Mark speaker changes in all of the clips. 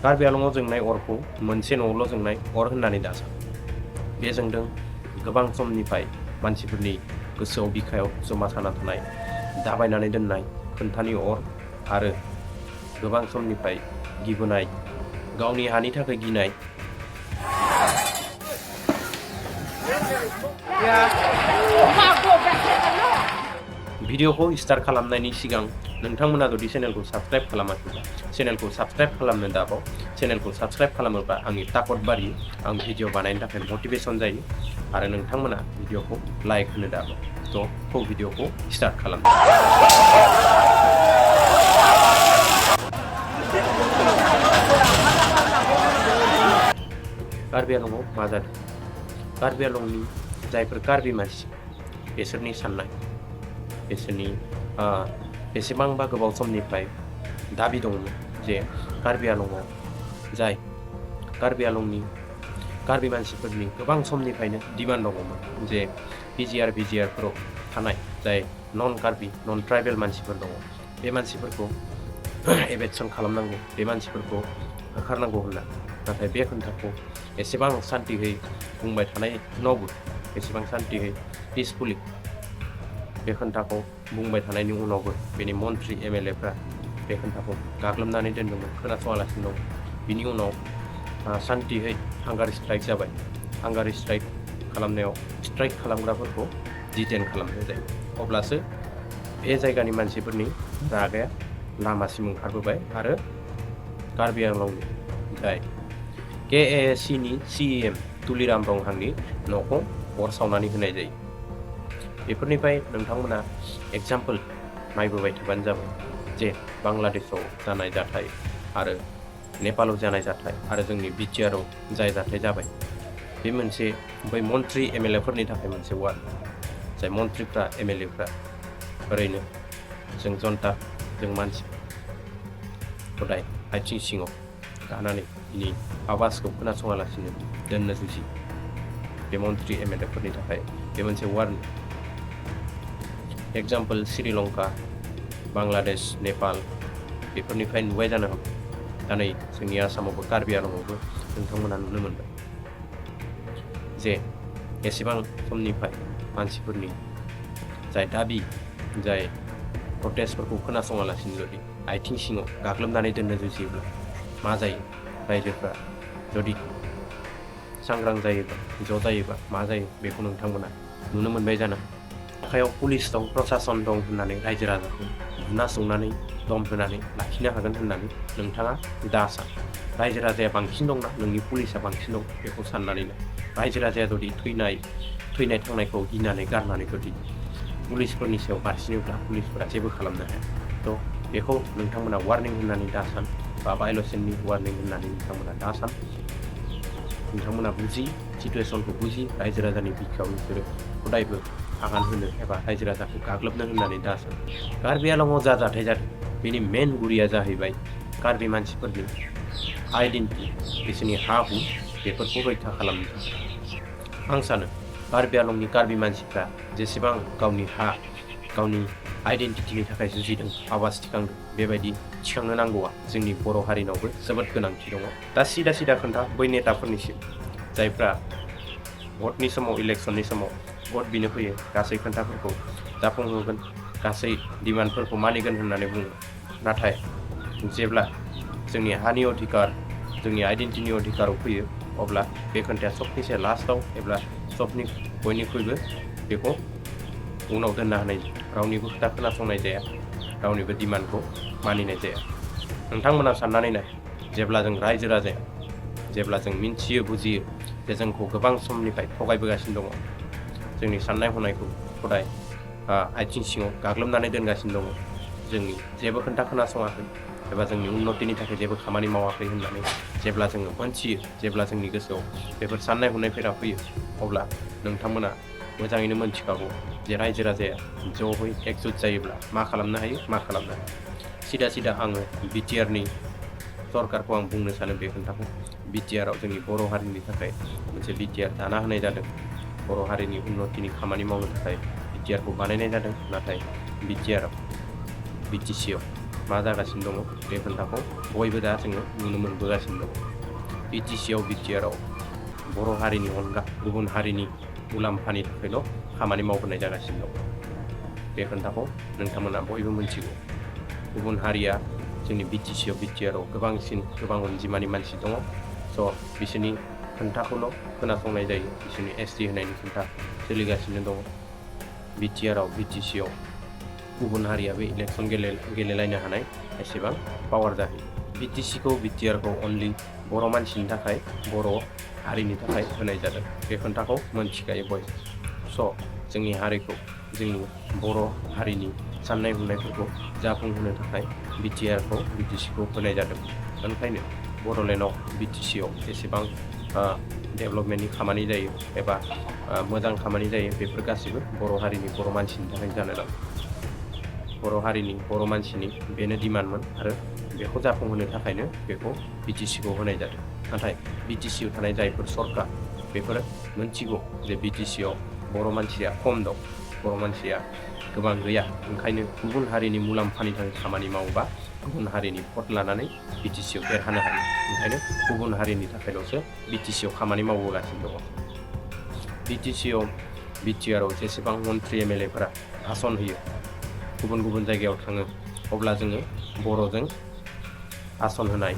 Speaker 1: कार्बिआलंआव जोंनाय अरखौ मोनसे न'आवल' जोंनाय अर होननानै दासान। बे जोंदों गोबां समनिफ्राय मानसिफोरनि गोसोआव बिखायाव जमा जाना थानाय दाबायनानै दोननाय खोन्थानि अर आरो गोबां समनिफ्राय गिबोनाय गावनि हानि थाखाय गिनाय भिडिअखौ स्टार्ट खालामनायनि सिगां नोंथांमोना जुदि चेनेलखौ साबस्क्राइब खालामाखैब्ला चेनेलखौ साबस्क्राइब खालामनो दाबाव। चेनेलखौ साबस्क्राइब खालामोब्ला आंनि ताकत बारियो, आं भिडिअ बानायनो थाखाय मटिभेसन जायो आरो नोंथांमोना भिडिअखौ लाइक होनो दाबाव। थ' भिडिअखौ स्टार्ट खालामदो। कार्बिआलंआव मा जादों? कार्बिआलंनि जायफोर कार्बि मानसि बिसोरनि साननाय, बिसोरनि बेसेबांबा गोबाव समनिफ्राय दाबि दंमोन जे कार्बिआलंआव जाय कार्बिआलंनि कार्बि मानसिफोरनि गोबां समनिफ्रायनो डिमान्ड दङमोन जे बिजिआरफोराव थानाय जाय नन कार्बि नन ट्राइबेल मानसिफोर दङ, बे मानसिफोरखौ एभेक्सन खालामनांगौ, बे मानसिफोरखौ होखारनांगौ होनना। नाथाय बे खोन्थाखौ एसेबां सान्तियै बुंबाय थानाय उनावबो, एसेबां सान्तियै पिसफुलि बे खोन्थाखौ बुंबाय थानायनि उनावबो बेनि मन्त्रि एमएलएफ्रा बे खोन्थाखौ गाग्लोबनानै दोन्दोंमोन, खोनासङालासिनो दं। बिनि उनाव सान्तियै हांगार स्ट्राइक जाबाय। हांगार स्ट्राइक खालामनायाव स्ट्राइक खालामग्राफोरखौ डिटेन खालामनाय जायो। अब्लासो बे जायगानि मानसिफोरनि रागाया लामासिम ओंखारबोबाय आरो कार्बिआलंनि जाय KASCनि CEM तुलिराम ronghangनि न'खौ अर सावनानै होनाय जायो। बेफोरनिफ्राय नोंथांमोना एग्जाम्पल नायबोबाय थाबानो जाबाय जे बांलादेशआव जानाय जाथाय आरो नेपालाव जानाय जाथाय आरो जोंनि बिटिआरआव जाय जाथाय जाबाय, बे मोनसे बै मन्त्रि एमएलएफोरनि थाखाय मोनसे वार। जाय मन्त्रिफ्रा एमएलएफ्रा ओरैनो जों जनता, जों मानसि गदाय आथिं सिङाव गानानै बिनि आवाजखौ खोनासङालासिनो दोननो जुजियो। बे मन्त्रि एमएलएफोरनि थाखाय बे मोनसे वारनि एग्जाम्पल श्रीलंका, बांलादेश, नेपाल बेफोरनिफ्राय नुबाय जानो हागौ। दा नै जोंनि आसामावबो कार्बिआलंआवबो नोंथांमोना नुनो मोनबाय जे एसेबां समनिफ्राय मानसिफोरनि जाय दाबि, जाय प्रटेस्टफोरखौ खोनासङालासिनो जुदि आथिं सिङाव गाग्लोबनानै दोननो जुजियोब्ला मा जायो? रायजोफ्रा जुदि सांग्रां जायोबा, ज' जायोबा मा जायो बेखौ नोंथांमोना नुनो मोनबाय जानो हागौ। आखायाव पुलिस दं, प्रसासन दं होननानै रायजो राजाखौ बुना संनानै दम होनानै लाखिनो हागोन होननानै नोंथाङा दा सान। रायजो राजाया बांसिन दंना नोंनि पुलिसा बांसिन दं बेखौ साननानैनो रायजो राजाया जुदि थैनाय थांनायखौ गिनानै गारनानै जुदि पुलिसफोरनि सायाव बारसिनोब्ला पुलिसफोरा जेबो खालामनो हाया। थ' बेखौ नोंथांमोना वार्निं होननानै दा सान, बा भायलेसननि वार्निं होननानै नोंथांमोना दा सान। नोंथांमोना बुजि, सिटुएसनखौ बुजि, रायजो राजानि बिखायाव नोंसोरो हदायबो आगान होनो एबा रायजो राजाखौ गाग्लोबनो होननानै दा सान। कार्बिआलंआव जा जाथाय जादों बेनि मेन गुरिया जाहैबाय कार्बि मानसिफोरनि आइडेन्टिटि, बिसोरनि हा हु बेफोरखौ रैखा खालामनो थाखाय। आं सानो कार्बिआलंनि कार्बि मानसिफ्रा जेसेबां गावनि हा, गावनि आइडेन्टिटिनि थाखाय जुजिदों, आवाज थिखांदों, बेबायदि थिखांनो नांगौआ जोंनि बर' हारिनावबो जोबोद गोनांथि दङ। दा सिदा खोन्था बै नेताफोरनिसिम जायफ्रा भटनि समाव, इलेक्सननि समाव भट बिनो फैयो, गासै खोन्थाफोरखौ जाफुंहोगोन, गासै डिमान्डफोरखौ मानिगोन होननानै बुङो। नाथाय जेब्ला जोंनि हानि अधिकार, जोंनि आइडेन्टिटिनि अधिकाराव फैयो, अब्ला बे खोन्थाया सबनिसे लास्टआव एबा बयनिख्रुइबो बेखौ उनाव दोनना होनाय जायो। रावनिबो खोथा खोनासंनाय जाया, रावनिबो डिमान्डखौ मानिनाय जाया। नोंथांमोना साननानै नाय, जेब्ला जों रायजो राजाया, जेब्ला जों मिन्थियो, बुजियो जे जोंखौ गोबां समनिफ्राय थगायबोगासिनो दङ, जोंनि साननाय हनायखौ हदाय आथिं सिङाव गाग्लोबनानै दोनगासिनो दङ, जोंनि जेबो खोन्था खोनासङाखै एबा जोंनि उन्नतिनि थाखाय जेबो खामानि मावाखै होननानै जेब्ला जोङो मोनथियो, जेब्ला जोंनि गोसोआव बेफोर साननाय हनायफोरा फैयो, अब्ला नोंथांमोना मोजाङैनो मोनथिखागौ जे रायजो राजाया ज'है एकजुट जायोब्ला मा खालामनो हायो, मा खालामनो हाया। सिदा आङो बिटिआरनि सरकारखौ आं बुंनो सानो बे खोन्थाखौ। बिटिआरआव जोंनि बर' हारिनि थाखाय मोनसे बिटिआर दाना होनाय जादों। बर' हारिनि उन्नतिनि खामानि मावनो थाखाय बिटिआरखौ बानायनाय जादों। नाथाय बिटिआरआव, बिटिसिआव मा जागासिनो दङ बे खोथाखौ बयबो दा जोङो नुनो मोनबोगासिनो दङ। BTC आव BTR बर' हारिनि अनगा गुबुन हारिनि मुलाम्फानि थाखायल' खामानि मावबोनाय जागासिनो दं। बे खोथाखौ नोंथांमोना बयबो मिथिगौ। गुबुन हारिया जोंनि BTC आव BTR गोबां अनजिमानि मानसि दङ। स' बिसोरनि खोन्थाखौल' खोनासंनाय जायो। बिसोरनि ST होनायनि खोन्था सोलिगासिनो दङ। BTR आव BTC आव गुबुन हारियाबो इलेक्सन गेलेलायनो हानाय एसेबां पावार जाहैयो। BTC खौ BTR खौ अनलि बर' मानसिनि थाखाय बर' हारिनि थाखाय होनाय जादों। बे खोन्थाखौ मोनथिखायो बयबो। स' जोंनि हारिखौ जोंनि बर' हारिनि साननाय हनायफोरखौ जाफुंहोनो थाखाय BTR खौ BTC खौ होनाय जादों। ओंखायनो बड'लेण्डआव BTC आव जेसेबां डेभेलपमेन्टनि खामानि जायो एबा मोजां खामानि जायो बेफोर गासैबो बर' हारिनि बर' मानसिनि थाखाय जानो नांगौ। बर' हारिनि बर' मानसिनि बेनो डिमान्डमोन आरो बेखौ जाफुंहोनो थाखायनो बेखौ BTC खौ होनाय जादों। नाथाय BTC आव थानाय जायफोर सरकार बेफोरो मोनथिगौ जे BTC आव बर' मानसिया खम दं, बर' मानसिया गोबां गैया। ओंखायनो गुबुन हारिनि मुलाम्फानि थाखाय खामानि मावोबा गुबुन हारिनि भट लानानै BTC आव देरहानो हायो। ओंखायनो गुबुन हारिनि थाखायल'सो BTC आव खामानि मावबोगासिनो दङ। BTC आव BTR आव जेसेबां मन्त्रि MLA फोरा भाषण होयो, गुबुन गुबुन जायगायाव थाङो, अब्ला जोङो बर'जों भाषण होनाय,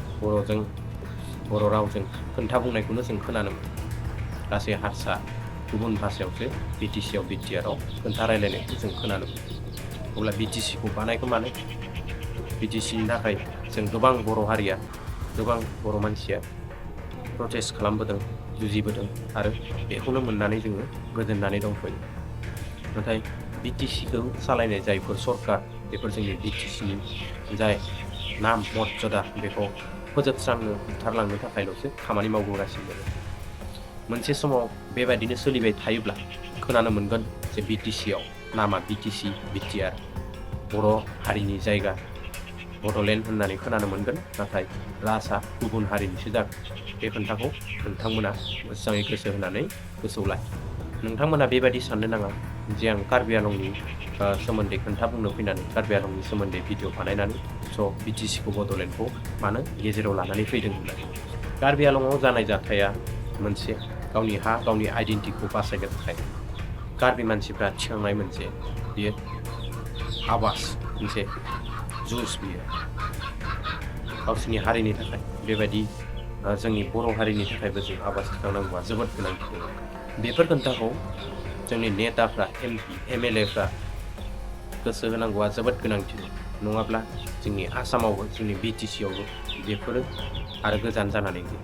Speaker 1: बर' रावजों खोन्था बुंनायखौनो जों खोनानो मोनो। गासै हारसा गुबुन भाषायावसो BTC आव BTR आव खोन्था रायलायनायखौ जों खोनानो मोनो। अब्ला BTC खौ बानायखौ मानो? BTC नि थाखाय जों गोबां बर' हारिया, गोबां बर' मानसिया प्रटेस्ट खालामबोदों, जुजिबोदों आरो बेखौनो मोननानै जोङो गोजोननानै दंथ'यो। नाथाय BTC खौ सालायनाय जायफोर सरकार बेफोर जोंनि BTC नि जाय नाम मर्यादा बेखौ फोजोबस्रांनो बुथारलांनो थाखायल'सो खामानि मावबोगासिनो दङ। मोनसे समाव बेबायदिनो सोलिबाय थायोब्ला खोनानो मोनगोन जे BTC आव नामा BTC BTR बर' हारिनि जायगा बड'लेण्ड होननानै खोनानो मोनगोन। नाथाय राजआ गुबुन हारिनिसो जागोन। बे खोन्थाखौ नोंथांमोना मोजाङै गोसो होनानै गोसोआव लाखि। नोंथांमोना बेबायदि साननो नाङा जे आं कार्बिआलंनि सोमोन्दै खोन्था बुंनो फैनानै कार्बिआलंनि सोमोन्दै भिडिअ बानायनानै स' BTC खौ बड'लेण्डखौ मानो गेजेराव लानानै फैदों होननानै। कार्बिआलंआव जानाय जाथाया मोनसे गावनि हा, गावनि आइडेन्टिटिखौ बासायनो थाखाय कार्बि मानसिफ्रा थिखांनाय मोनसे बियो आवाज, मोनसे जुज बियो गावसोरनि हारिनि थाखाय। बेबायदि जोंनि बर' हारिनि थाखायबो जों आवाज थिखांनांगौआ जोबोद गोनांथि दङ। बेफोर खोन्थाखौ जोंनि नेताफ्रा MP MLA फ्रा गोसो होनांगौआ जोबोद गोनांथि दं। नङाब्ला जोंनि आसामावबो जोंनि BTC आवबो बेफोरो आरो गोजान जानानै गैया।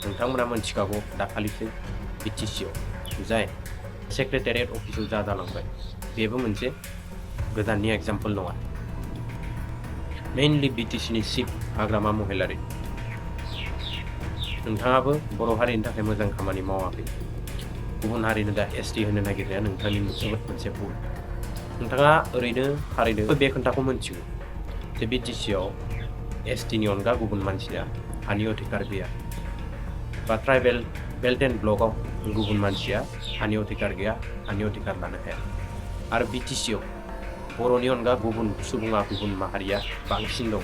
Speaker 1: नोंथांमोना मोनथिखागौ दाखालिसो BTC आव जाय सेक्रेटारियेट अफिसाव जालांबाय बेबो मोनसे गोजाननि एग्जाम्पल नङा। मेइनलि BTC नि चिफ हाग्रामा महिलारि। नोंथाङाबो बर' हारिनि थाखाय मोजां खामानि मावाखै। गुबुन हारिनो दा ST होनो नागिरनाया नोंथांनि जोबोद मोनसे भुल। नोंथाङा ओरैनो थारैनो बे खोन्थाखौ मोनथिगौ जे BTC आव ST नि अनगा गुबुन मानसिया हानि अधिकार गैया, बा ट्राइबेल बेल्ट एन्ड ब्लकआव गुबुन मानसिया हानि अधिकार गैया, हानि अधिकार लानो हाया। आरो BTC आव बर'नि अनगा गुबुन सुबुङा, गुबुन माहारिया बांसिन दं।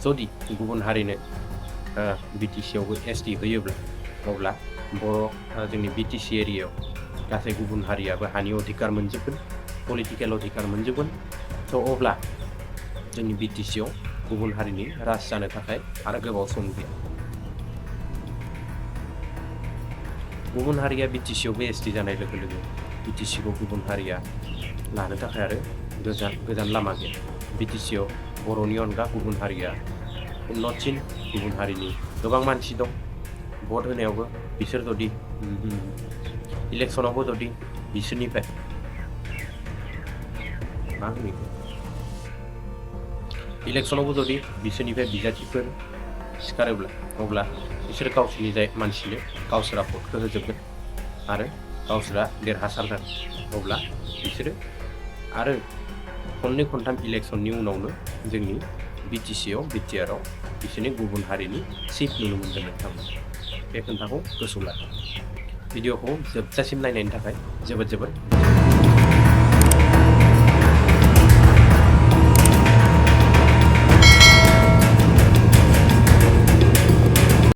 Speaker 1: जुदि गुबुन हारिनो BTC आवबो ST होयोब्ला अब्ला जोंनि BTC एरियायाव गासै गुबुन हारियाबो हानि अधिकार मोनजोबगोन, पलिटिकेल अधिकार मोनजोबगोन। स' अब्ला जोंनि BTC आव गुबुन हारिनि राज जानो थाखाय आरो गोबाव सम गैया। गुबुन हारिया BTC आवबो ST जानाय लोगो लोगो BTC खौ गुबुन हारिया लानो थाखाय आरो गोजान लामा गैया। BTC आव बर'नि अनगा गुबुन हारिया उन्नतसिन, गुबुन हारिनि गोबां मानसि दं। भट होनायावबो बिसोर जुदि इलेक्सनावबो जुदि बिसोरनिफ्राय इलेक्सनावबो जुदि बिसोरनिफ्राय बिजाथिफोर सिखारोब्ला अब्ला बिसोर गावसोरनि जाय मानसिनो गावसोरा भटखौ होजोबगोन आरो गावसोरा देरहासार जागोन। अब्ला बिसोरो आरो खननै खनथाम इलेक्सननि उनावनो जोंनि BTC आव BTR आव बिसोरनि गुबुन हारिनि चिफ नुनो मोनगोन। नोंथांमोन बे खोन्थाखौ गोसोआव लाखि। भिडिअखौ जोबजासिम नायनायनि थाखाय जोबोद